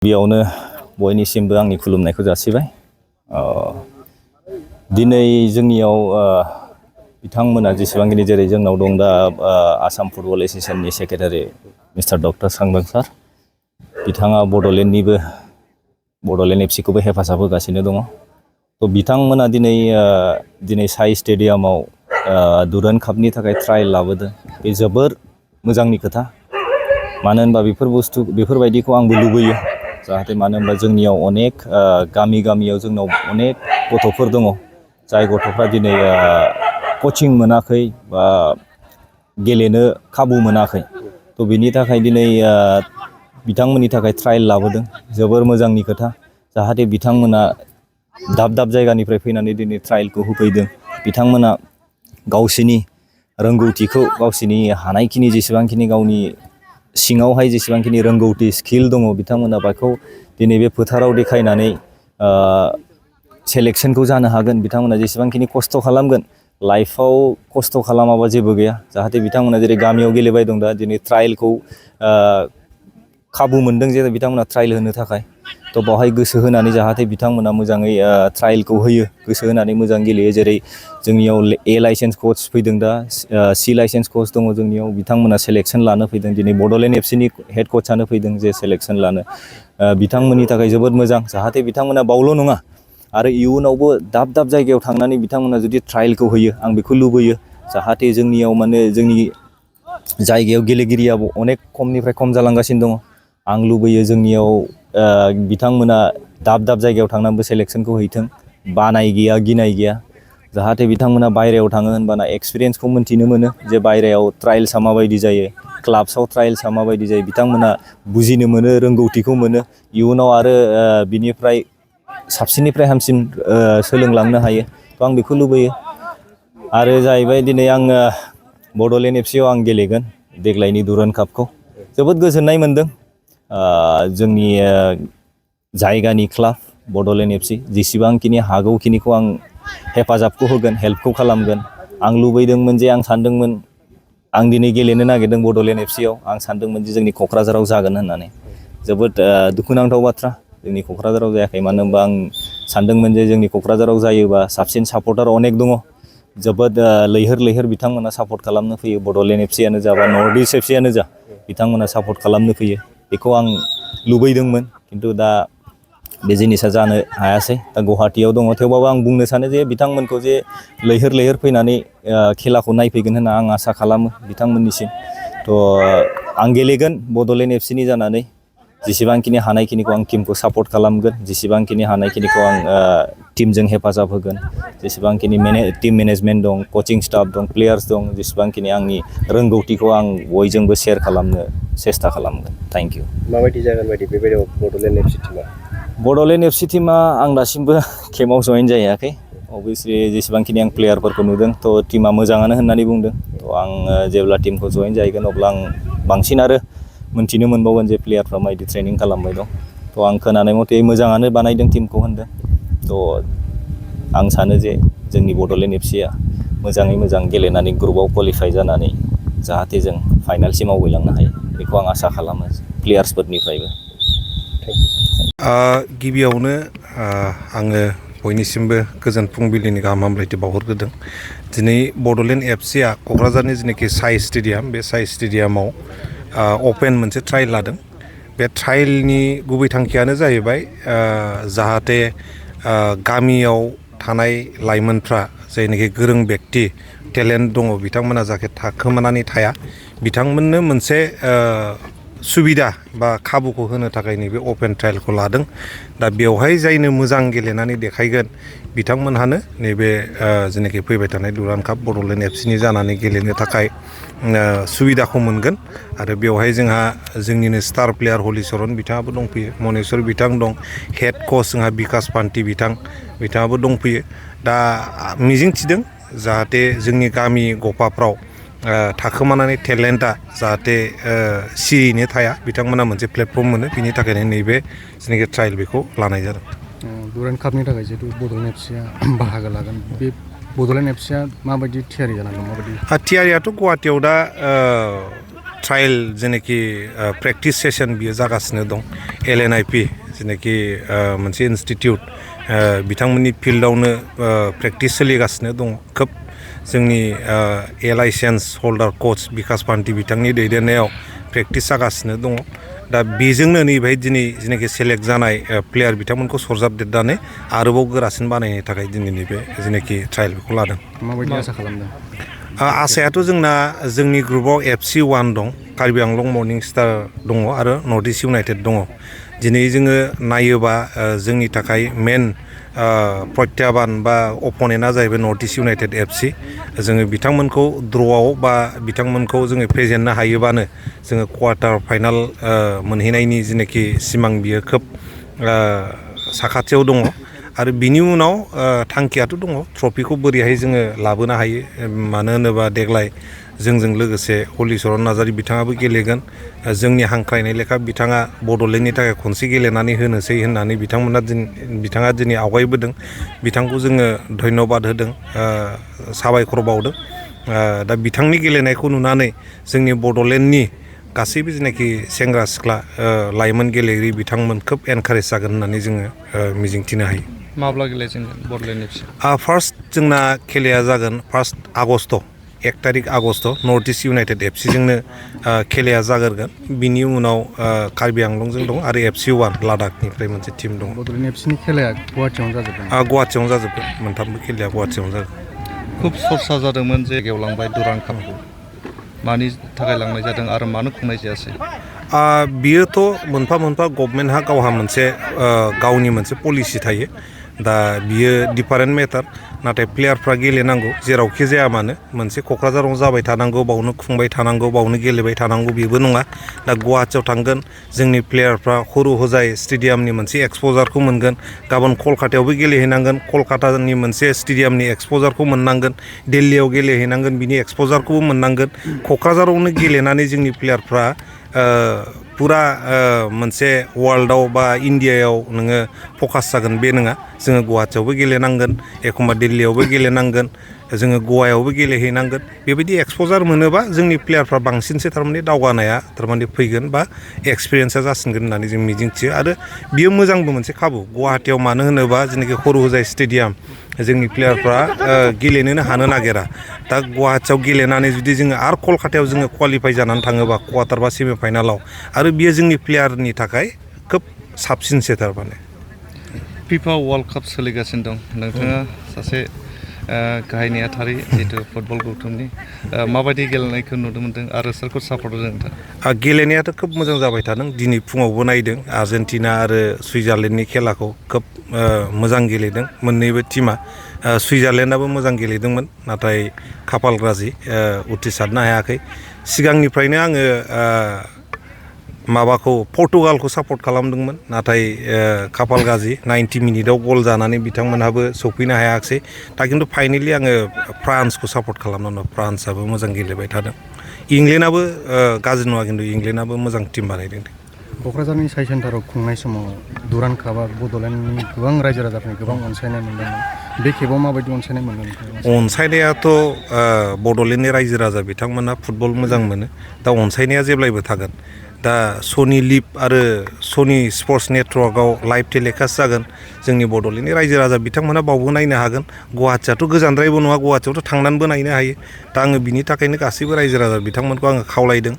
बेयावनो बयनिसिमबो आंनि खुलुमनायखौ जासिबाय। दिनै जोंनियाव बिथांमोना जेसेबांखिनि जेरै जोंनाव दं दा आसाम फुटबल एसोसिएशननि सेक्रेटारि मिस्टार डक्टर सांदों सार, बिथाङा बड'लेण्डनिबो बड'लेण्ड एफसिखौबो हेफाजाब होगासिनो दङ। थ' बिथांमोना दिनै साइ स्टेडियामाव दुरान्ड कापनि थाखाय ट्रायल लाबोदों। बे जोबोर मोजांनि खोथा। मानो होनबा बेफोरबायदिखौ आंबो लुबैयो। जाहाथे मानो होनबा जोंनियाव अनेक गामियाव जोंनाव अनेक गथ'फोर दङ, जाय गथ'फ्रा दिनै कचिं मोनाखै बा गेलेनो खाबु मोनाखै। थ' बिनि थाखाय दिनै बिथांमोननि थाखाय ट्रायल लाबोदों। जोबोर मोजांनि खोथा। जाहाथे बिथांमोना दाब दाब जायगानिफ्राय फैनानै दिनै ट्रायलखौ होफैदों। बिथांमोना गावसिनि रोंगौथिखौ गावसिनि हानायखिनि जेसेबांखिनि गावनि सिङावहाय जेसेबांखिनि रोंगौथि स्किल दङ, बिथांमोना बेखौ दिनै बे फोथाराव देखायनानै सेलेक्सनखौ जानो हागोन। बिथांमोना जेसेबांखिनि खस्थ' खालामगोन, लाइफआव खस्थ' खालामाबा जेबो गैया। जाहाथे बिथांमोना जेरै गामियाव गेलेबाय दं, दा दिनै ट्रायलखौ खाबु मोनदों जे बिथांमोना ट्रायल होनो थाखाय। थ' बावहाय गोसो होनानै जाहाथे बिथांमोना मोजाङै ट्रायलखौ होयो, गोसो होनानै मोजां गेलेयो। जेरै जोंनियाव ए लाइसेन्स कच फैदों, दा सि लाइसेन्स कच दङ जोंनियाव। बिथांमोना सेलेक्सन लानो फैदों। दिनै बड'लेण्ड एफसिनि हेड कचआनो फैदों जे सेलेक्सन लानो। बिथांमोननि थाखाय जोबोद मोजां। जाहाथे बिथांमोना बावल' नङा, आरो इयुनावबो दाब दाब जायगायाव थांनानै बिथांमोना जुदि ट्रायलखौ होयो, आं बेखौ लुबैयो। जाहाथे जोंनियाव माने जोंनि जायगायाव गेलेगिरियाबो अनेक खमनिफ्राय खम जालांगासिनो दङ। आं लुबैयो जोंनियाव बिथांमोना दाब दाब जायगायाव थांनानैबो सेलेक्सनखौ हैथों। बानाय गैया, गिनाय गैया। जाहाथे बिथांमोना बायहेरायाव थाङो होनबाना एक्सपिरियेन्सखौ मोन्थिनो मोनो जे बायहेरायाव ट्रायल्सआ माबायदि जायो, क्लाब्सआव ट्रायल्सआ माबायदि जायो। बिथांमोना बुजिनो मोनो, रोंगौथिखौ मोनो। इयुनाव आरो बिनिफ्राय साबसिननिफ्राय हामसिन सोलोंलांनो हायो। थ' आं बेखौ लुबैयो। आरो जाहैबाय दिनै आङो बड'लेण्ड एफसियाव आं गेलेगोन देग्लायनि दुरान्ड कापखौ। जोबोद गोजोननाय मोन्दों। जोंनि जायगानि क्लाब बड'लेण्ड एफसि जेसेबांखिनि हागौखिनिखौ आं हेफाजाबखौ होगोन, हेल्पखौ खालामगोन। आं लुबैदोंमोन जे आं सानदोंमोन आं दिनै गेलेनो नागिरदों बड'लेण्ड एफसियाव। आं सानदोंमोन जे जोंनि क'क्राझाराव जागोन होननानै। जोबोद दुखुनांथाव बाथ्रा, जोंनि क'क्राझाराव जायाखै। मानो होनबा आं सानदोंमोन जे जोंनि क'क्राझाराव जायोबा साबसिन सापर्टार अनेक दङ। जोबोद लैहोर बिथांमोना सापर्ट खालामनो फैयो। बड'लेण्ड एफसियानो जा बा नर्थ इस्ट एफसियानो जा, बिथांमोना सापर्ट खालामनो फैयो। बेखौ आं लुबैदोंमोन, खिन्थु दा बे जिनिसा जानो हायासै। दा गुवाहाटियाव दङ। थेवबाबो आं बुंनो सानो जे बिथांमोनखौ जे लैहोर फैनानै खेलाखौ नायफैगोन होनना आं आसा खालामो बिथांमोननिसिम। थ' आं गेलेगोन बड'लेण्ड एफसिनि जानानै। जेसेबांखिनि हानायखिनिखौ आं टिमखौ सापर्ट खालामगोन, जेसेबांखिनि हानायखिनिखौ आं टिमजों हेफाजाब होगोन। जेसेबांखिनि टिम मेनेजमेन्ट दं, कचिं स्टाफ दं, प्लेयार्स दं, जेसेबांखिनि आंनि रोंगौथिखौ आं बयजोंबो शेयार खालामनो सेस्था खालामगोन। Thank you. माबायदि जागोन बायदि बेबायदियाव बड'लेण्ड एफसि टिमा? बड'लेण्ड एफसि टिमा आं दासिमबो केम्पआव जइन जायाखै। अभियासलि जेसेबांखिनि आं प्लेयारफोरखौ नुदों, थ' टिमा मोजाङानो होननानै बुंदों। थ' आं जेब्ला टिमखौ जइन जाहैगोन, अब्ला आं बांसिन आरो मोनथिनो मोनबावगोन जे प्लेयारफ्रा माबायदि ट्रेनिं खालामबाय दं। थ' आं खोनानाय मथे मोजाङानो बानायदों टिमखौ होनदों। थ' आं सानो जे जोंनि बड'लेण्ड एफसिया मोजाङै मोजां गेलेनानै ग्रुपआव क्वालिफाइ जानानै जाहाथे जों फाइनालसिम आवगायलांनो हायो, बेखौ आं आसा खालामो प्लेयार्सफोरनिफ्रायबो। गिबियावनो आङो बयनिसिमबो गोजोन फुंबिलिनि गाहाम हामलायथि बावहरग्रोदों। दिनै बड'लेण्ड एफसिया क'क्राझारनि जिनाखि साइ स्टेडियाम, बे साइ स्टेडियामाव अपेन मोनसे ट्रायल लादों। बे ट्रायलनि गुबै थांखियानो जाहैबाय जाहाथे गामियाव थानाय लाइमोनफ्रा, जायनाखि गोरों बेक्ति टेलेन्ट दङ, बिथांमोना जाहाथे थाखोमानानै थाया, बिथांमोननो मोनसे सुबिदा बा खाबुखौ होनो थाखाय नैबे अपेन ट्रायलखौ लादों। दा बेवहाय जायनो मोजां गेलेनानै देखायगोन, बिथांमोनहानो नैबे जेनाखि फैबाय थानाय दुरान्ड काप बड'लेण्ड एफसिनि जानानै गेलेनो थाखाय सुबिदाखौ मोनगोन। आरो बेवहाय जोंहा जोंनिनो स्टार प्लेयार हलिचरन बिथाङाबो दंफैयो, मनेस्वर बिथां दं, हेड कच जोंहा बिकास पान्थि बिथाङाबो दंफैयो। दा मिजिंथिदों जाहाथे जोंनि गामि गफाफ्राव थाखोमानानै टेलेन्टआ जाहाथे सियैनो थाया, बिथांमोना मोनसे प्लेटफर्म मोनो। बिनि थाखायनो नैबे जेनाखि ट्रायल बेखौ लानाय जादों। दुरान्ड कापनि थाखाय जिहेतु बड'लेण्ड एफसिया बाहागो लागोन, बे बड'लेण्ड एफसिया माबायदि थियारि जानांगौ? माबायदि थियारियाथ' गुवाहाटियाव दा ट्रायल जेनाखि प्रेक्टिस सेसन बियो जागासिनो दं ARONAI जेनाखि मोनसे इनस्टिटिउट बिथांमोननि फिल्डआवनो प्रेक्टिस सोलिगासिनो दं खोब जोंनि लाइसेन्स हल्डार कोच बिकास पान्ति बिथांनि दैदेननायाव प्रेक्टिस जागासिनो दङ दा बेजोंनो नैबेहाय दिनै जेनाखि सेलेक्ट जानाय प्लेयार बिथांमोनखौ सरजाबदेरनानै आरोबाव गोरासिन बानायनो थाखाय दिनैनि बे जेनाखि ट्रायल बेखौ लादों माबायदि आसा खालामदों आसायाथ' जोंना जोंनि ग्रुपाव FC1 दं कार्बि आंलं मर्निं स्टार दङ आरो नर्थ इस्ट इउनाइटेड दङ दिनै जोङो नायोबा जोंनि थाखाय मेन प्रत्याबान बा अपोनेन्टआ जाहैबाय नर्थ इस्ट इउनाइटेड FC जोङो बिथांमोनखौ ड्र'आव बा बिथांमोनखौ जोङो फेजेननो हायोबानो जोङो क्वार्टार फाइनाल मोनहैनायनि जेनाखि सिमां बियो खोब साखाथियाव दङ आरो बिनि उनाव थांखियाथ' दङ ट्रफिखौ बोरैहाय जोङो लाबोनो हायो मानो होनोबा देग्लाय जोंजों लोगोसे हलिचरन नार्जारी बिथाङाबो गेलेगोन जोंनि हांख्रायनाय लेखा बिथाङा बड'लेण्डनि थाखाय खनसे गेलेनानै होनोसै होननानै बिथाङा दिनै आवगायबोदों बिथांखौ जोङो धन्यबाद होदों साबायखर बावदों दा बिथांनि गेलेनायखौ नुनानै जोंनि बड'लेण्डनि गासैबो जेनाखि सेंग्रा सिख्ला लाइमोन गेलेगिरि बिथांमोन खोब एनकारेज जागोन होननानै जोङो मिजिंथिनो हायो माब्ला गेलेजेनगोन बड'लेण्ड FC फार्स्ट जोंना खेलाया जागोन 1 आगस्ट 1 तारिख August north east United FC जोंनो खेलाया जागोरगोन बिनि उनाव कार्बि आंलंजों दं आरो FC1 लादाखनिफ्राय मोनसे टिम दं बड'लेण्ड FC नि खेलाया गुवाहाटियावनो जाजोबगोन गुवाहाटियावनो जाजोबगोन मोनथामबो खेलाया गुवाहाटियावनो जागोन खुब सरसा जादोंमोन जे गेवलांबाय दुरान्ड कापखौ मानि थाखाय लांनाय जादों आरो मानो खुंनाय जायासै बियोथ' मोनफा मोनफा गभर्नमेन्टहा गावहा मोनसे गावनि मोनसे पलिसि थायो दा बियो डिफारेन्ट मेटार नाथाय प्लेयारफ्रा गेलेनांगौ जेरावखि जाया मानो मोनसे क'क्राझाराव जाबाय थानांगौ बावनो खुंबाय थानांगौ बावनो गेलेबाय थानांगौ बेबो नङा दा गुवाहाटियाव थांगोन जोंनि प्लेयारफ्रा हरु हजाय स्टेडियामनि मोनसे एक्सप'जारखौ मोनगोन गाबोन कलकातायावबो गेलेहैनांगोन कलकातानि मोनसे स्टेडियामनि एक्सप'जारखौ मोननांगोन दिल्लीयाव गेलेहैनांगोन बिनि एक्सप'जारखौबो मोननांगोन क'क्राझारावनो गेलेनानै जोंनि प्लेयारफ्रा पुरा मोनसे वर्ल्डआव बा इन्डियायाव नोङो फकास जागोन बे नङा जोङो गुवाहाटियावबो गेलेनांगोन एखमबा दिल्लीयावबो गेलेनांगोन जोङो गवायावबो गेलेहैनांगोन बेबायदि एक्सप'जार मोनोबा जोंनि प्लेयारफ्रा बांसिनसो थारमाने दावगानाया थारमाने फैगोन बा एक्सपिरियेन्सा जासिनगोन होननानै जों मिजिंथियो आरो बियो मोजांबो मोनसे खाबु गुवाहाटियाव मानो होनोबा जेनाखि हरु हजाय स्टेडियाम जोंनि प्लेयारफ्रा गेलेनोनो हानो नागिरा दा गुवाहाटियाव गेलेनानै जुदि जोङो आरो कलकातायाव जोङो क्वालिफाइ जानानै थाङोबा क्वार्टार बा सेमि फाइनालाव आरो बियो जोंनि प्लेयारनि थाखाय खोब साबसिनसो थारमाने फिफा वर्ल्ड काप सोलिगासिनो दं नोंथाङा सासे गाहाय नेहाथारि जिहेतु फुटबल गौथुमनि माबायदि गेलेनायखौ नुनो मोनदों आरो सोरखौ सापर्ट होदों नोंथाङा गेलेनायाथ' खोब मोजां जाबाय थादों दिनै फुङावबो नायदों आर्जेन्टिना आरो सुइजारलेण्डनि खेलाखौ खोब मोजां गेलेदों मोननैबो टिमा सुइजारलेण्डआबो मोजां गेलेदोंमोन नाथाय खाफाल गाज्रि उथ्रिसारनो हायाखै सिगांनिफ्रायनो आङो माबाखौ पर्तुगालखौ सापर्ट खालामदोंमोन नाथाय खाफाल गाज्रि 90 मिनिटाव गल जानानै बिथांमोनहाबो सौफैनो हायाखिसै दा खिन्थु फाइनेलि आङो फ्रान्सखौ सापर्ट खालामदों फ्रान्सआबो मोजां गेलेबाय थादों इंलेन्डआबो गाज्रि नङा खिन्थु इंलेन्डआबो मोजां टिम बानायदों क'क्राझारनि साइ सेन्टाराव खुंनाय समाव दुरान्ड कापआ बड'लेण्डनि गोबां रायजो राजाफोरनि गोबां अनसायनाय मोनदोंमोन बे खेबाव माबायदि अनसायनाय मोनदों अनसायनायाथ' बड'लेण्डनि रायजो राजा बिथांमोना फुटबल मोजां मोनो दा अनसायनाया जेब्लायबो थागोन दा सनि लिभ आरो सनि स्पर्ट्स नेटवर्कआव लाइभ टेलिकास्ट जागोन जोंनि बड'लेण्डनि रायजो राजा बिथांमोना बावबो नायनो हागोन गुवाहाटियाथ' गोजानद्रायबो नङा गुवाहाटियावथ' थांनानैबो नायनो हायो दा आङो बिनि थाखायनो गासैबो रायजो राजा बिथांमोनखौ आङो खावलायदों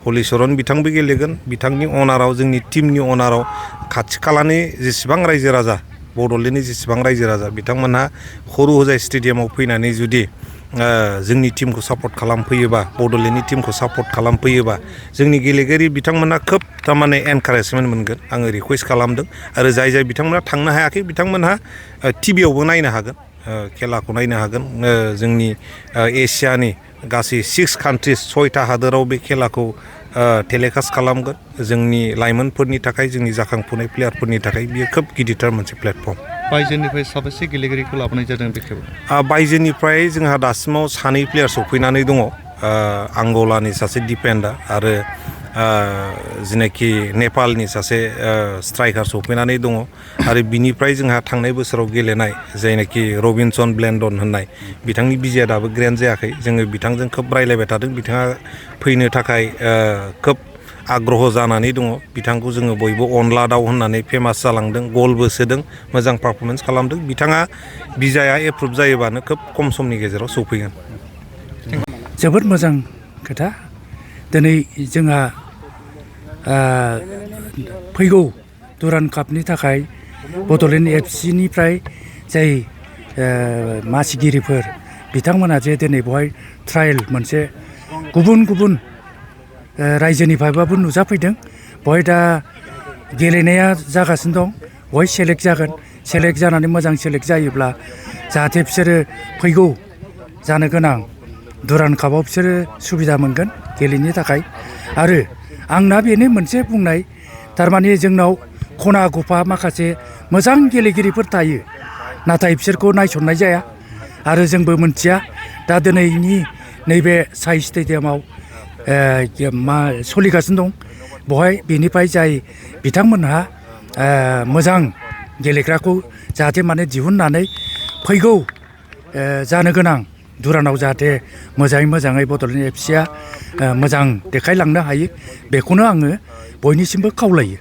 हलिचरन बिथांबो गेलेगोन बिथांनि अनाराव जोंनि टिमनि अनाराव खाथि खालानि जेसेबां रायजो राजा बड'लेण्डनि जेसेबां रायजो राजा बिथांमोनहा हरु हजाय स्टेडियामाव फैनानै जुदि जोंनि टिमखौ सापर्ट खालामफैयोबा बड'लेण्डनि टिमखौ सापर्ट खालामफैयोबा जोंनि गेलेगिरि बिथांमोना खोब थारमाने एनकारेजमेन्ट मोनगोन आङो रिकुवेस्ट खालामदों आरो जाय बिथांमोना थांनो हायाखै बिथांमोनहा टिभियावबो नायनो हागोन खेलाखौ नायनो हागोन जोंनि एसियानि गासै 6 कान्ट्रिस 6टा हादोराव बे खेलाखौ टेलिकास्ट खालामगोन जोंनि लाइमोनफोरनि थाखाय जोंनि जाखांफुनाय प्लेयारफोरनि थाखाय बियो खोब गिदिरथार मोनसे प्लेटफर्म बायजोनिफ्राय साबेसे गेलेगिरिखौ लाबोनाय जादों बे खेबाव बायजोनिफ्राय जोंहा दासिमाव 2 प्लेयार सफैनानै दङ आंगलानि सासे डिफेन्डार आरो जिनाखि नेपालनि सासे स्ट्राइकार सफैनानै दङ आरो बिनिफ्राय जोंहा थांनाय बोसोराव गेलेनाय जायनाखि रबिनसन ब्लेन्डन होननाय बिथांनि बिजाया दाबो ग्रेन्ड जायाखै जोङो बिथांजों खोब रायलायबाय थादों बिथाङा फैनो थाखाय खोब आग्रह जानानै दङ बिथांखौ जोङो बयबो अनला दाउ होननानै फेमास जालांदों गलबो सोदों मोजां पारफरमेन्स खालामदों बिथाङा बिजाया एप्रुभ जायोबानो खोब खम समनि गेजेराव सफैगोन जोबोद मोजां खोथा दिनै जोंहा फैगौ दुरान्ड कापनि थाखाय बड'लेण्ड एफसिनिफ्राय जाय मासिगिरिफोर बिथांमोना जे दिनै बेवहाय ट्रायल मोनसे गुबुन गुबुन रायजोनिफ्रायबाबो नुजाफैदों बेवहाय दा गेलेनाया जागासिनो दं बेवहाय सेलेक्ट जागोन सेलेक्ट जानानै मोजां सेलेक्ट जायोब्ला जाहाथे बिसोरो फैगौ जानो गोनां दुरान्ड कापआव बिसोरो सुबिदा मोनगोन गेलेनो थाखाय आरो आंना बेनो मोनसे बुंनाय थारमाने जोंनाव खना गफा माखासे मोजां गेलेगिरिफोर थायो नाथाय बिसोरखौ नायसननाय जाया आरो जोंबो मोनथिया दा दिनैनि नैबे साइ स्टेडियामाव मा सोलिगासिनो दं बेवहाय बेनिफ्राय जाय बिथांमोनहा मोजां गेलेग्राखौ जाहाथे माने दिहुननानै फैगौ जानो गोनां दुरान्डआव जाहाथे मोजाङै बड'लेण्ड एफसिया मोजां देखायलांनो हायो बेखौनो आङो बयनिसिमबो खावलायो